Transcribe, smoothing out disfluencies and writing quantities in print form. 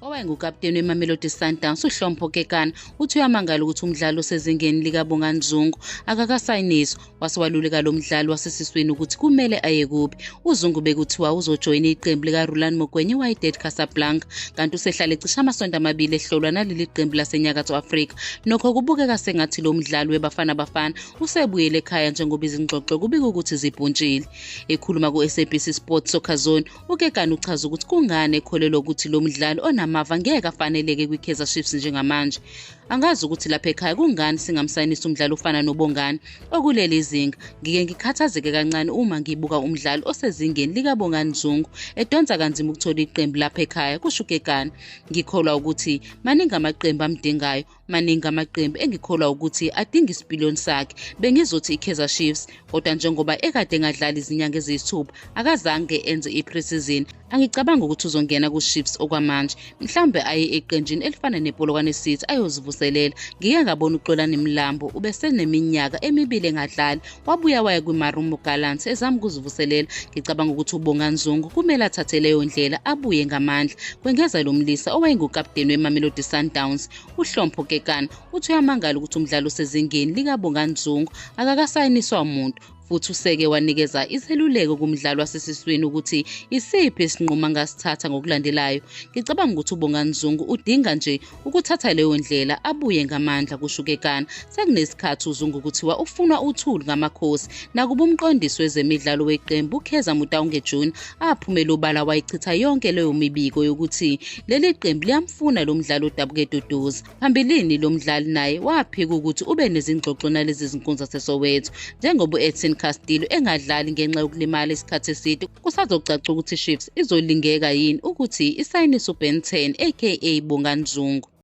Owayengukaputeni weMamelodi Sundowns uHlompho Kekana uthi uyamangala ukuthi umdlali osezingeni likaBongani Zungu akakasayiniswa wase waluleka lo mdlali wasesiswini ukuthi kumele aye kuphi. UZungu bekuthiwa uzojoyina iqembu likaRulani Mokwena iWydad Casablanca kanti usehlale cishe amasonto amabili ehlolwa naleli qembu laseNyakatho Afrika. Nokho kubukeka sengathi lo mdlali weBafana Bafana usebuyele ekhaya njengoba izingxoxo kubikwa ukuthi zibhuntshile. Ekhuluma ku-SABC Sport Soccer Zone, uKekana uchaza ukuthi kungani ekholelwa ukuthi lo mdlali onamava ngeke afaneleke kwiKaizer Chiefs njengamanje. Angazi ukuthi lapha ekhaya kungani singamsayinisi umdlali ofana noBongani okuleli zinga. Ngike ngikhathazeke kancane uma ngibuka umdlali osezingeni likaBongani Zungu edonsa kanzima ukuthola iqembu lapha ekhaya, kusho uKekana. Ngikholwa ukuthi maningi amaqembu amdingayo. Maningi amaqembu engikholwa ukuthi adinga isipiliyoni sakhe. Bengizothi iKaizer Chiefs, kodwa njengoba ekade engadlali izinyanga eziyisithupha, akazange enze i-pre-season. Angicabangi ukuthi uzongena kuChiefs okwamanje. Mhlawumbe aye eqenjini elifana nePolokwane City ayozivuselela. Ngike ngabona uXolani Mlambo ubeseneminyaka emibili engadlali, wabuya waya kwiMarumo Gallants ezama ukuzivuselela. Ngicabanga ukuthi uBongani Zungu kumele athathe leyo ndlela abuye ngamandla, kwengeza lo mlisa owayengukaputeni weMamelodi Sundowns. UHlompho Kekana uthi uyamangala ukuthi umdlali osezingeni likaBongani Zungu akakasayiniswa muntu futhi useke wanikeza iseluleko kumdlali wasesiswini ukuthi isiphi isinqumo angasithatha ngokulandelayo. Ngicabanga ukuthi uBongani Zungu udinga nje ukuthatha leyo ndlela abuye ngamandla, kusho uKekana. Sekunesikhathi uZungu kuthiwa ufunwa uthuli ngaMakhosi nakuba umqondisi wezemidlalo weqembu uKheza Motaung Junior aphumele obala wayichitha yonke leyo mibiko yokuthi leli qembu liyamfuna lo mdlali odabuka eDuduza. Phambilini lo mdlali naye waphika ukuthi ube nezingxoxo nalezi zinkunzi zaseSoweto. Njengoba u-Edson Castillo engadlali ngenxa yokulimala isikhathi eside, kusazocaca ukuthi iChiefs izolingeka yini ukuthi isayinise uBen 10 aka Bongani Zungu.